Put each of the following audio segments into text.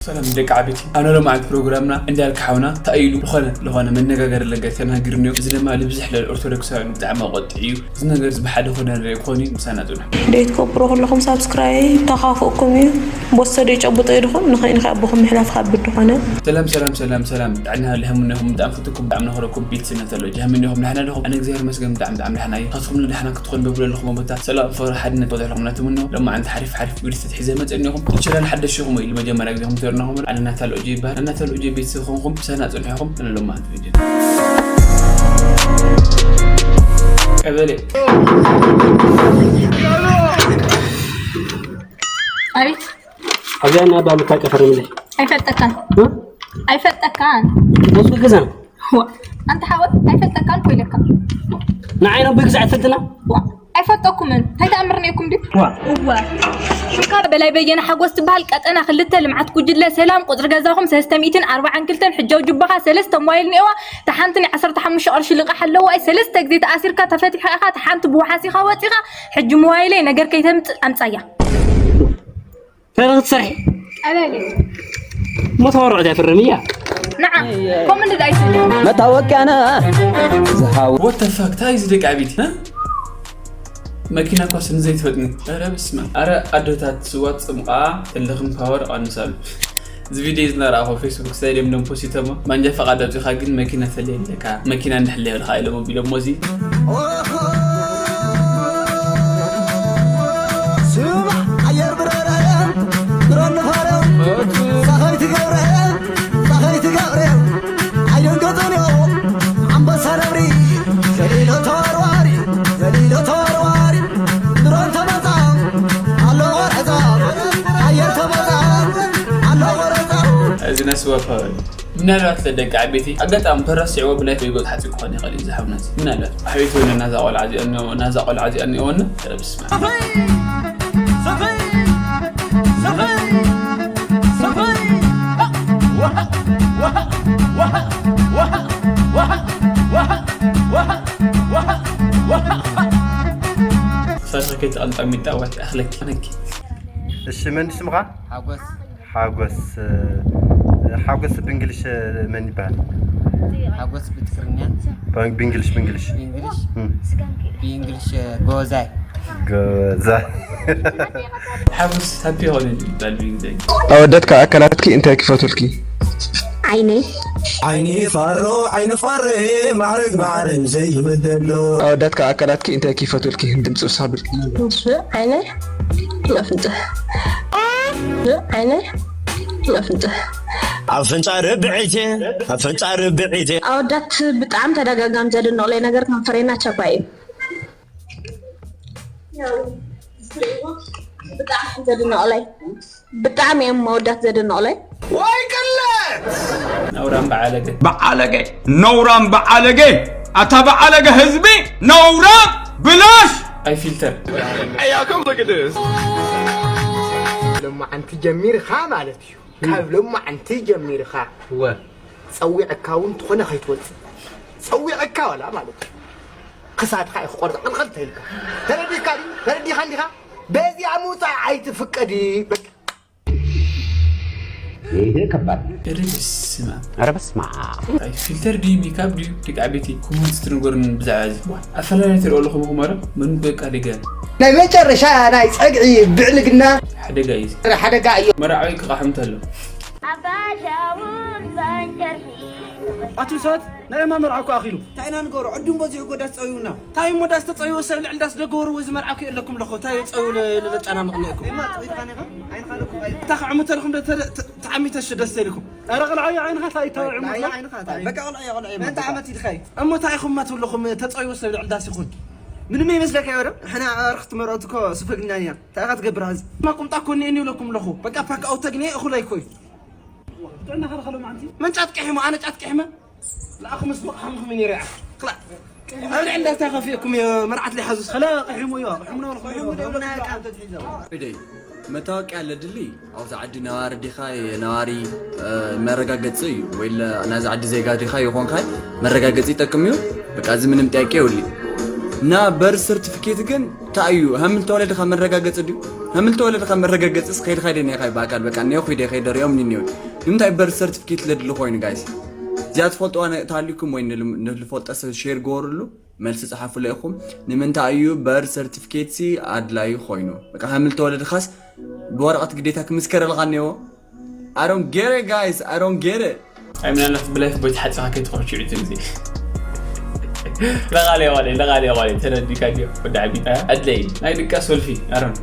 ሰላም ደቂ ዓበይቲ፣ ኣብ ናይ ሎማዓንቲ ፕሮግራምና እንዳልካ ሓውና እንታይ ኢሉ ዝኾነ ዝኾነ መነጋገሪ ነገር ተናጊሩ ነይሩ። እዚ ድማ ልብዝሕ ለል ኦርቶዶክሳውያን ብጣዕሚ ኣቆጢዑ እዩ። እዚ ነገር እዚ ብሓደ ኮነ ንርኢ ክኾን እዩ። ምሳና ጽንሑ። ደይትገብሩ ከለኹም ሳብስክራይብ ተኻፍኡኩም እዩ። ቦሰ ደይ ጨብጦ ይድኹም ንኸይንኸ ኣቦኹም ምሕላፍ ካብ ብድኾነ። ሰላም ሰላም ሰላም ሰላም፣ ጥዕና ልህምነኹም ብጣዕሚ ፍትኩም ብጣዕሚ ነኽረኩም ቤት ስነ ተሎ ጃምን ኢኹም ደሕና ዲኹም? ኣነ እግዚኣብሔር ይመስገን ብጣዕሚ ብጣዕሚ ደሕና እየ። ንኻትኩም ንደሕና ክትኾኑ በብለለኹም ቦታ ሰላም ፍቕሪ ሓድነት በዝሕልኹም ናትምኖ። ሎማዓንቲ ሓሪፍ ሓሪፍ ቪዲዮታት ሒዘ መጸ እኒኹም። ቻናል ሓደሽ ኢኹም ወይ መጀመርያ ግዜ ከምትሪኡና ኹም ኣነ ናታል ኦጆ ይበሃል። ናታል ኦጆ ቤተሰብ ኾንኩም ምሳና ጽንሑ ኢኹም። ኣነ ሎማዓንቲ ቪዲዮ ቀበሌ ኣቤት ኣብዚኣ እና ኣባ ምታቀ ፈርምለይ ኣይፈልጠካን እ? ኣይፈልጠካን ነሱ ገዛ ዋ ኣንተ ሓወት ኣይፈልጠካን ኮይለካ ንዓይ ነቦይ ግዛዕ ትፈልጥና ዋ ኣይፈልጠኩምን እንታይ ተኣምርኒ ኢኩም ድዩ ዋ እዋ ሽካ በላይ በየነ ሓጎስ ትበሃል ቀጠና ክልተ ልምዓት ጉጅለ ሰላም ቁፅሪ ገዛኹም ሰለስተ ሚእትን ኣርባዓን ክልተን ሕጃው ጅባኻ ሰለስተ ሞባይል ኔዋ ተሓንቲ ናይ ዓሰርተ ሓሙሽተ ቅርሺ ልቓሕ ኣለዋ ሰለስተ ግዜ ተኣሲርካ ተፈቲሕካ ኢኻ ተሓንቲ ብውሓሲኻ ወፂኻ ሕጂ ሞባይለይ ነገር ከይተምፅእ ኣምፃያ ፈረኽት ሰርሒ ቀለል ሞ ተዋርዖት ኣይፍርም እያ ንዓ ከምኡ እንድዳ ኣይስልም መታወቅያና ዝሃው What the fuck? ታይ እዚ ደቂ ዓበይቲ እ? መኪና እኳ ስን ዘይትፈጥኒ። ኧረ በስመ ኣብ። ኣረ ኣዶታት ስዋ ትፅምቓ ተለኽን ፓወር ቀንሳሉ። እዚ ቪድዮ እዚ እናረኣኹ ፌስቡክ ስታዲየም ደም ፖስቶሞ ማንጃ ፈቓድ ኣውፂኻ ግን መኪና ተለየለካ መኪና እንድሕለየልካ ኢሎም ኣቢሎሞ እዚ ስማዕ ኣየር ብረረ ድሮን ንፋረ ሳኸይቲ ገብረ ሳኸይቲ ገብረ ኣይደንገፅን እዮ ኣንበሳ ነብሪ ዘሊሎ ተወርዋሪ ዘሊሎ ተወርዋሪ ድሮን ተመፃ ኣሎ ወረፃ ኣየር ተመፃ ኣሎ ወረፃ እዚ ናይ ስዋ ፓወር እዩ። ምናልባት ለደቂ ዓበይቲ ኣጋጣሚ ተረሲዕዎ ብላይ ፈይጎ ተሓፂ ክኾን ይኽእል እዩ ዝሓብናት ምናልባት ኣሕቤት ወነ ናዛ ቆልዓ እዚኣ እኒኦ ናዛ ቆልዓ እዚኣ እኒኦወነ ረብስማ ሳሳ ከይተቐምጣ ሚጣ ዋት ኣኽለኪ ነኪ እሺ መን ስምኻ? ሓጎስ ሓጎስ ሓጎስ ብእንግሊሽ መን ይበሃል? ሓጎስ ብትግርኛ ብእንግሊሽ ብእንግሊሽ ብእንግሊሽ ብእንግሊሽ ጎዛይ ገዛ ሓጎስ ሃፒ ሆነ ይባል ብእንግሊዝኛ ኣወዳት ካብ ኣካላትኪ እንታይ ክፈትልኪ? ዓይነይ ዓይኒ ፋሮ ዓይኒ ፋሬ ማዕረግ ማዕረግ ዘይብደሎ ኣወዳት ካብ ኣካላትኪ እንታይ ክፈትልኪ? ድምፂ ውሳብል ዓይነይ ኣፍንጫ ዓይነይ ኣፍንጫ ኣፍንጫ ርብዒቴ ኣፍንጫ ርብዒቴ ኣወዳት ብጣዕሚ ተደጋጋሚ ዘደንቕለይ ነገር ከንፈረይ ናቸኳ እዩ ብጣዕሚ ዘደንቕለይ ብጣዕሚ እዮም መወዳት ዘደንቕለይ ወይ ቅለት ነውራም በዓለገ በዓለገ ነውራም በዓለገ ኣታ በዓለገ ህዝቢ ነውራም ብላሽ ኣይ ፊልተር ሎማዓንቲ ጀሚርኻ ማለት እዩ ካብ ሎማዓንቲ ጀሚርኻ ጸዊዕካ እውን ትኾነ ከይትወፅእ ጸዊዕካ ዋላ ማለት እዩ ክሳድካ እዩ ክቆርፅ ቅልቕል ተይልካ ተረዲካ ድዩ ተረዲካ እንዲኻ በዚኣ ምውፃእ ኣይትፍቀድ በቃ ይሄ ከባድ ርብስማ ኧረ በስመ ኣይ ፊልተር ድዩ ሜካፕ ድዩ ደቂ ዓበይቲ ኮመንት ትንገሩን ብዛዕባ እዚ ኣፈላለየ ትሪኦ ኣለኹም ኹም ኣረ ምን በቃ ደገ ናይ መጨረሻ ናይ ፀግዒ ብዕልግና ሓደጋ እዩ ሓደጋ እዩ መርዓዊ ክቃሕም ተሎ ኣባሻውን ባንጀርሒ ኣቱም ሰባት ናይ እማ መርዓ እኮ ኣኺሉ እንታይ ኢና ንገብሮ ዕዱም በዚሑ እኮ ዳስ ፀውዩና እንታይ እሞ ዳስ ተፀውዩ ሰብ ልዕሊ ዳስ ደገበሩ ወይ ዝመርዓ እኮ የለኩም ለኹ እንታይ ፀውዩ ለጨናንቕኒ እኮ እታ ክዕሙ ተልኹም ተዓሚተሽ ደስ ተልኩም ኧረ ቅልዓዮ ዓይንኻ እንታይ ይታወዕ በቃ ቅልዓዮ ቅልዓዮ መን ተዓመት ኢልካ እዩ እሞ እንታይ ኢኹም ማ ትብለኹም ተፀውዩ ሰብ ልዕሊ ዳስ ይኹን ምንም ይመስለካ ይወረ ሕና ኣርክቲ መርኦት እኮ ስፈግና እያ እንታይ ኢኻ ትገብር ሀዚ ማ ቁምጣ እኮ እኒአኒ ይብለኩም ኣለኹ በቃ ፓክ ኣውት ተግኒ እኹል ኣይኮይ ጥዕና ኸልኸሎ ማዓንቲ መን ጫት ቀሒሙ ኣነ ጫት ቀሒመ ለኣኹ ምስ በቕሓምኹም ነይረ ኣብ ልዕሊ እንዳታ ከፊእኩም እየ መርዓት ለይሓዙ ኸለ ቀሒሙ እዮ ቀሒሙ ነበርኩም መታወቂያ ለድሊ ኣብዚ ዓዲ ነባሪ ዲኻ ነባሪ መረጋገፂ እዩ ወይ ናዚ ዓዲ ዜጋ ዲኻ ይኾንካ መረጋገፂ ይጠቅም እዩ በቃ እዚ ምንም ጥያቄ የብሉ እና በርዝ ሰርቲፊኬት ግን እንታይ እዩ ሃምል ተወለድኻ መረጋገፂ ድዩ ከም ልተወለድካ መረጋገፂስ ከይድካ ደኒኻ ብኣካል በቃ እኒኦ ኹይደ ከይደ ሪኦም ንኒዮ። ንምንታይ በርት ሰርቲፊኬት ለድሊ ኮይኑ ጋይስ? እዚኣ ትፈልጥዋ ነ- ታሊኩም ወይ ንል- ንልፈልጦ ሰብ ሼር ገበርሉ። መልሲ ጸሓፉለ ኢኹም። ንምንታይ እዩ በርት ሰርቲፊኬት ሲ ኣድላዩ ኮይኑ? በቃ ከም ልተወለድካስ ብወረቐት ግዴታ ክምስከረልካ እኒኦ። I don't get it, guys. I don't get it. ኣይ ምናልባት ብላይፍ ቦይ ተሓፂኻ ከይትኾን ሽዑ እቲ ግዜ። ለቓሊ ዋለ ለቓሊ ዋለ ተረዲካ ዲዮ ወዲ ዓቢጣ ኣድለይ ናይ ድቃስ ወልፊ ኣሮን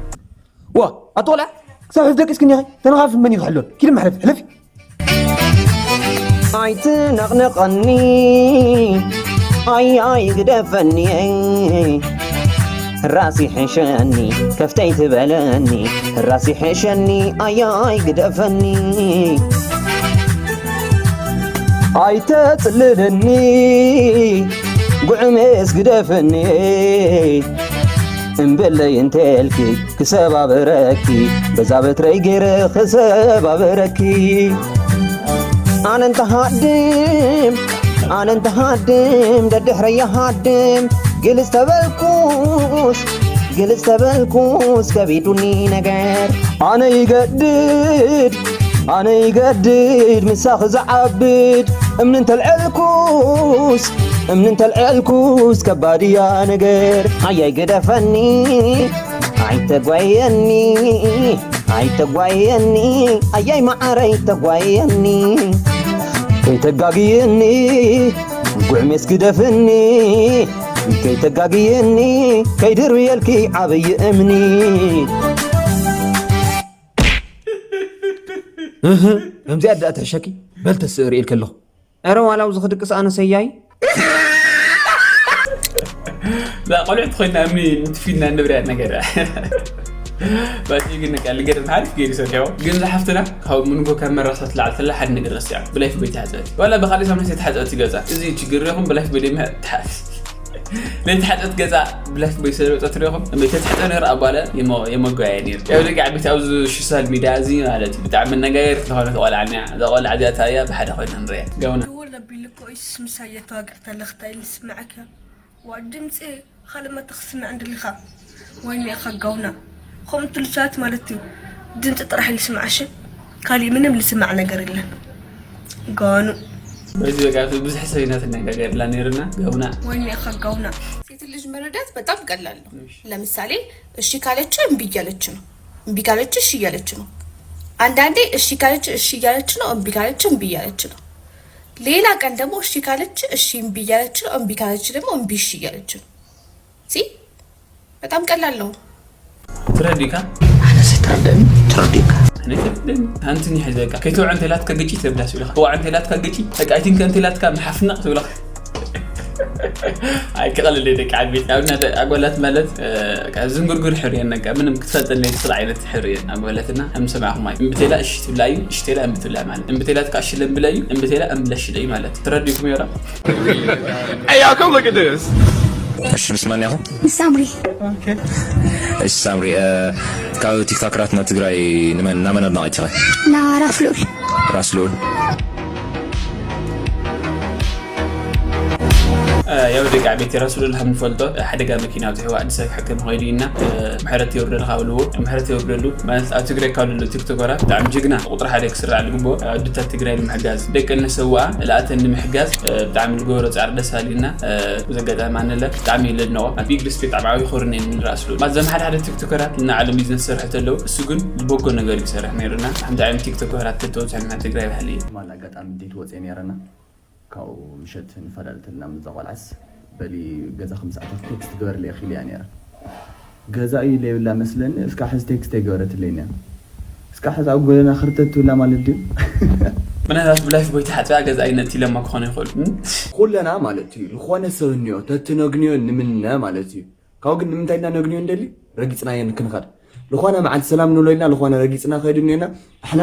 ዋ ኣቶ ቆልዓ ክሳብ ሕዚ ደቂስክኒ ኢኺ። ተነኻፍት መን እዩ ክሕሎን? ኪድ መሕለፊ ሕለፊ። ኣይትነቕንቐኒ፣ ኣይ ኣይግደፈኒ፣ ራስ ይሕሸኒ፣ ከፍተይ ትበለኒ፣ ራስ ይሕሸኒ፣ ኣይ ኣይግደፈኒ። ኣይተጽልለኒ፣ ጉዕሜስ ግደፈኒ፣ እምበለይ እንተልኪ ክሰባብረኪ፣ በዛ በትረይ ገይረ ክሰባብረኪ። ኣነ እንተሃድም፣ ኣነ እንተሃድም፣ ደድሕረይ ይሃድም። ግልጽ ተበልኩስ፣ ግልጽ ተበልኩስ፣ ከቢዱኒ ነገር። ኣነ ይገድድ፣ ኣነ ይገድድ፣ ምሳኺ ዝዓብድ። እምኒ እንተልዐልኩስ፣ እምኒ እንተልዐልኩስ፣ ከባድ እያ ነገር። ኣያይ ግደፈኒ፣ ኣይተጓየኒ፣ ኣይተጓየኒ፣ ኣያይ መዓረይ ተጓየኒ። ከይተጋግየኒ፣ ጉዕሜስ ግደፍኒ፣ ከይተጋግየኒ፣ ከይድርብየልኪ ዓብዪ እምኒ። እህ፣ ከምዚኣ ደኣ ትሕሸኪ? በል ተስእ ርእየልኪ ኣለኹ። ኧረ ዋላ ኣብዚ ክድቅስ ኣነ ሰያይ። እዛ ቆልዕቲ ኮይና እምኒ ንትፊና ንብርያ ነገር። ባቲ ግን ቃል ገርም ሓሪፍ ገይሩ ሰሪሖ። ግን ዝሓፍትና ካብ ምንጎ ካብ መራሳት ላዕል ተላ ሓደ ነገር ረሲዓ። ብላይፍ ቤት ተሓጸበት። ዋላ ብኻልእ ሳምንት ተሓጸበት ይገጻ። እዚ ችግር ይኹን ብላይፍ ቤት ደማ ተሓ- ለይቲ ሓፀት ገዛ ብላይፍ ቦይ ስለ ወፀት ሪኹም እመይ ተትሕጠ ነር ኣባለ የመጓየ ነር ያው ደቂ ዓበይቲ ኣብዚ ሶሻል ሚድያ እዚ ማለት እዩ ብጣዕሚ መነጋገር ዝኾነ ተቆልዓኛ እዛ ቆልዓ እዚኣ ታያ ብሓደ ኮይና ንሪኣ ገውና ድወል ኣቢሉ እኮ ኢየሱስ ምሳይ የተዋግዕ ተለኽታ ኢሉ ስምዓካ ዋ ድምፂ ካልእ መተ ክስምዕ እንድሊኻ ወይኒ ኢኻ ጋውና ከምኡ ትልሳት ማለት እዩ ድምፂ ጥራሕ ልስምዓሽ ካሊእ ምንም ልስማዕ ነገር የለን ጋኑ በዚ በቃ ብዙሕ ሰብ ኢና ትነጋገርላ ነይርና ጋውና ወይኒ ኢኻ ጋውና ሴት ልጅ መረዳት በጣም ቀላል ነው። ለምሳሌ እሺ ካለች እምቢ እያለች ነው። እምቢ ካለች እሺ እያለች ነው። አንዳንዴ እሺ ካለች እሺ እያለች ነው። እምቢ ካለች እምቢ እያለች ነው። ሌላ ቀን ደግሞ እሺ ካለች እሺ እምቢ እያለች ነው። እምቢ ካለች ደግሞ እምቢ እሺ እያለች ነው። ሲ በጣም ቀላል ነው። ትረዲካ ኣነ ዝተረደኒ ትረዲካ ኣነ ተረደኒ ኣንትኒ ሕዚ በቃ ከይተውዐ እንተላትካ ግጭት ተብዳስ ይብለካ ተውዐ እንተላትካ ግጭት በቃ ኣይቲንከ እንተላትካ ምሓፍነቕ ትብለካ ኣይክቐልል ደቂ ዓበይቲ ኣብና ኣጓላት ማለት ዝንጉርጉር ሕብሪ የን ነጋ ምንም ክትፈልጠለይ ትኽእል ዓይነት ሕብሪ የን ኣጓላትና ከም ሰማዕኹም ኣይ እምብቴላ እሺ ትብላ እዩ እሽቴላ እምቢ ትብላ ማለት እምብቴላ ትካ እሺ ለምብለ እዩ እምብቴላ እምብለ ሽለ እዩ ማለት ትረዲኩም ይራ Hey, y'all, come look at this. እሺ ምስ መን ኢኹም? ምስ ሳምሪ። እሺ ሳምሪ እ፣ ካብ ቲክቶከራት ናብ ትግራይ ንመን ናመን ኣድናቒት ኢኺ? ናራፍሉል። ራስ ልኡል። ያው ደቂ ዓበይቲ ራስ ልኡል ከም ንፈልጦ ሓደጋ መኪና ኣብፅሕዋ ኣዲስ ኣበባ ክሕከም ኸይዱ ኢና ምሕረት የውርደልካ ብልዎ ምሕረት የውርደሉ ማለት ኣብ ትግራይ ካብ ለሎ ቲክቶከራት ብጣዕሚ ጅግና ቁፅሪ ሓደ ክስራዕ ዝግብኦ ኣወድታት ትግራይ ንምሕጋዝ ደቂ ኣንሰውኣ ልኣተን ንምሕጋዝ ብጣዕሚ ዝገበሮ ፃዕሪ ደስ ኣልና ብዘጋጣሚ ኣነለ ብጣዕሚ ለድነቆ ኣብ ቢግ ሪስፔክት ኣብ ዓብዪ ክብሪ ነኒ ንረኣስሉ ማለት ዘም ሓደ ሓደ ቲክቶከራት ንዓለም ቢዝነስ ዝሰርሑ ተለው እሱ ግን ዝበጎ ነገር ይሰርሕ ነይሩና ከምዚ ዓይነት ቲክቶከራት ተተወፅሐና ትግራይ ባህሊ እዩ ማል ኣጋጣሚ እንዴት ወፅየ ነይረና ካብኡ ምሸት ንፈላለ ተልና ምስዛ ቆልዓስ በሊ ገዛ ክምስኣተት ቴክስት ግበርለይ ኢኺለያ ነይረ። ገዛ እዩ ለይብላ መስለኒ እስካዕ ሕዚ ቴክስት ኣይገበረትለይን እያ። እስካዕ ሕዚ ኣብ ጎደና ክርተት ትብላ ማለት ድዩ? ምናልባት ብላይፍ ቦይ ተሓፅያ ገዛ ኣይነት ኢለማ ክኾነ ይኽእሉ። ኩለና ማለት እዩ ዝኾነ ሰብ እኒኦ ተትነግንዮ ንምነ ማለት እዩ። ካብኡ ግን ንምንታይ ኢና ነግንዮ እንደሊ ረጊፅናዮ ንክንኸድ ልኾነ መዓልቲ ሰላም ንብሎ ኢልና ልኾነ ረጊፅና ከይድ እኒኦና ኣሕና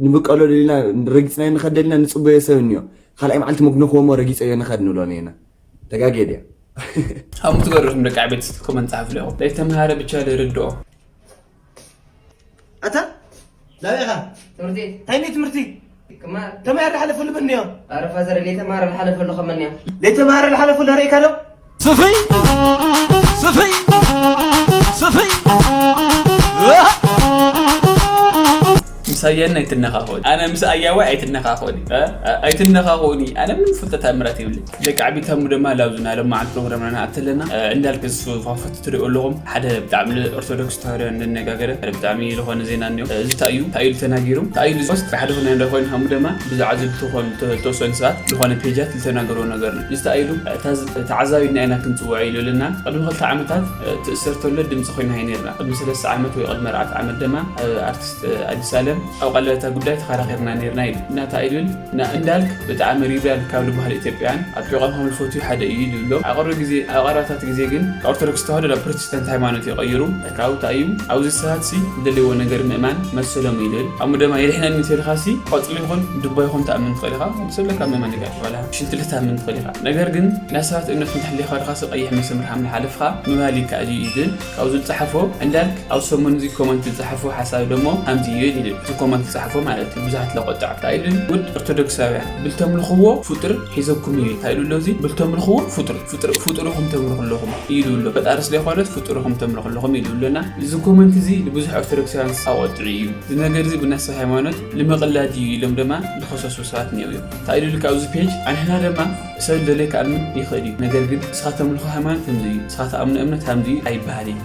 ንብቀሎ ደሊና ረጊፅናዮ ንኸድ ደሊና ንፅበዮ ሰብ እኒኦ ካልኣይ መዓልቲ መግነኽዎ እሞ ረጊፀዮ ንኸድ ንብሎ እኒኦና ተጋጌ ድያ ካብ ምትገርኹም ደቂ ዓበይቲ ኮመንት ፃሓፉ ለኹም ዘይተምሃረ ብቻ ለርድኦ ኣታ ናበይ ኢኻ ትምህርቲ እንታይ ናይ ትምህርቲ ክማር ተማይ ኣዳሓለፈሉ በንዮ ኣረ ፋዘር ለይተማረ ዝሓለፈሉ ከመንዮ ለይተማረ ዝሓለፈሉ ርእካ ዶ ስፍይ ስፍይ ስፍይ ሳያን ኣይትነኻኸኒ፣ ኣነ ምስ ኣያዋይ ኣይትነኻኸኒ፣ እ? ኣይትነኻኸኒ። ኣነ ምንም ፍልጠት ኣምራት ይብለይ። ደቂ ዓቢታሙ ድማ ላብዙ ናይ ሎማዓት ፕሮግራምና ንኣተለና እንዳልክ ዝስፋፈት ትሪኦ ኣለኹም። ሓደ ብጣዕሚ ኦርቶዶክስ ተዋህዶ እንነጋገረ ሓደ ብጣዕሚ ዝኾነ ዜና እኒኦ። እዚ እንታይ እዩ እንታይ እዩ ተናጊሩ እንታይ እዩ ዝወስ ሓደ ኾነ እንዳ ኮይኑ ሃሙ ድማ ብዛዕባ ዝልትኾን ተወሰኑ ሰባት ዝኾነ ፔጃት ዝተናገርዎ ነገር እዩ። እዚ እንታይ ኢሉ ተዓዛቢ ናይና ክንፅውዖ ኢሉልና ቅድሚ ክልተ ዓመታት ትእሰር ተሎ ድምፂ ኮይና ሃይ ነርና። ቅድሚ ሰለስተ ዓመት ወይ ቅድሚ ኣርዓት ዓመት ድማ ኣርቲስት ኣዲስ ኣለም ኣብ ቀለበታ ጉዳይ ተኸራኺርና ነርና ኢሉ። እናታ ኢሉን እና እንዳልክ ብጣዕሚ ሪብራል ካብ ዝበሃሉ ኢትዮጵያውያን ኣብ ሒቆም ከም ዝፈትዩ ሓደ እዩ ይብሎ። ኣቐሮ ግዜ ኣቐራታት ግዜ ግን ካብ ኦርቶዶክስ ተዋህዶ ናብ ፕሮቴስታንት ሃይማኖት ይቐይሩ። ካብኡ እንታይ እዩ ኣብዚ ሰባት ሲ ዝደለይዎ ነገር ምእማን መሰሎም ይብል። ኣሙ ደማ የድሕነኒ ተልካ ሲ ቆፅሊ ይኹን ድባ ይኹን ተኣምን ትኽእል ኢኻ። ንሰብለካ ምእማን ይጋጭ ዋላ ሽንትሊ ተኣምን ትኽእል ኢኻ። ነገር ግን ናይ ሰባት እምነት እንተሕሊኻ ድኻ ሲ ቀይሕ መስመር ሓምሊ ሓለፍኻ ምባል ይከኣል እዩ ይብል። ካብዚ ዝፀሓፎ እንዳልክ ኣብ ሰሙን እዚ ኮመንት ዝፀሓፎ ሓሳብ ደሞ ከምዚ ይብል ይብል። እቲ ኮመንት ዝፀሓፎ ማለት እዩ ብዙሓት ለቆጣዕ እንታይ ኢሉ ውድ ኦርቶዶክሳውያን ብልተምልኽዎ ፍጡር ሒዘኩም እዩ እንታይ ኢሉ ኣሎ እዚ ብልተምልኽዎ ፍጡር ፍጡር ፍጡር ኢኹም ተምልኹ ኣለኹም ኢሉ ኣሎ። ፈጣሪ ስለይኮነት ፍጡር ኢኹም ተምልኹ ኣለኹም ኢሉ ኣሎና። እዚ ኮመንት እዚ ንብዙሕ ኦርቶዶክሳውያን ኣቆጥዑ እዩ። እዚ ነገር እዚ ብናሰብ ሃይማኖት ንምቕላድ እዩ ኢሎም ድማ ዝኸሰሱ ሰባት እኒው እዮም። እንታይ ኢሉ ኣብዚ ፔጅ ኣንሕና ድማ ሰብ ደለይ ክኣምን ይኽእል እዩ። ነገር ግን ንስኻ ተምልኾ ሃይማኖት ከምዚ እዩ፣ ንስኻ ትኣምኖ እምነት ከምዚ እዩ ኣይበሃል እዩ።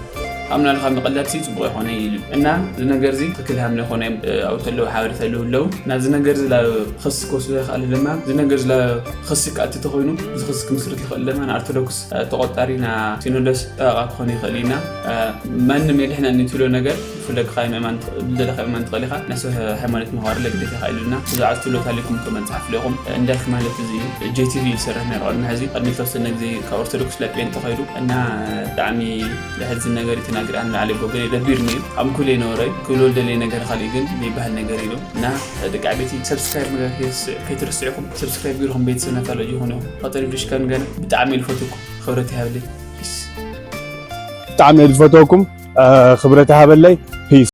ኣምና ለኻ ምቕላድ ሲ ፅቡቕ ይኾነ ኢሉ እና እዚ ነገር እዚ ትክክል ሃምለ ይኾነ ኣብ ተለዉ ሓበሬታ ኣለዉ ኣለዉ እና እዚ ነገር እዚ ላብ ክስ ክወስዶ ይኽእል ድማ እዚ ነገር እዚ ላብ ክስ ክኣቲ ተኾይኑ እዚ ክስ ክምስርት ይኽእል ድማ ንኦርቶዶክስ ተቆጣሪ ና ሲኖዶስ ጠበቃ ክኾን ይኽእል ኢና። ማንም የድሕነኒ ትብሎ ነገር ፍለግኻ ምእማን ዝደለኻ ምእማን ትኽእል ኢኻ። ናይ ሰብ ሃይማኖት ምኽባር ለግዴታ ኢኻ ኢሉና። ብዛዕባ ትብሎ ታሊኩም ኮመንት ጸሓፍሉ ኢኹም። እንዳልክ ማለት እዚ እዩ። ጄቲቪ ይሰርሕ ነይሩ ቅድሚ ሕዚ። ቅድሚ ዝተወሰነ ግዜ ካብ ኦርቶዶክስ ናብ ጴንጤ ኸይዱ እና ብጣዕሚ ዘሕዝን ነገር እዩ ተናግረ። ኣነ ንዓለይ ጎገለ ደቢርኒ እዩ። ኣምኩል የነበረ ክብሎ ዝደለየ ነገር ካሊእ ግን ዘይበሃል ነገር ኢሉ እና ደቂ ዓበይቲ ሰብስክራይብ ምግባር ከይትርስ- ከይትርስዑ ኢኹም። ሰብስክራይብ ገይርኩም ቤተሰብና ታለጅ ይኹን ኢኹም። ፈጣሪ ብድሽካን ገና ብጣዕሚ ይልፈትኩም። ክብረት ይሃብልኝ። ፒስ። ብጣዕሚ እየ ዝፈትወኩም። ክብረት ይሃበለይ። ፒስ።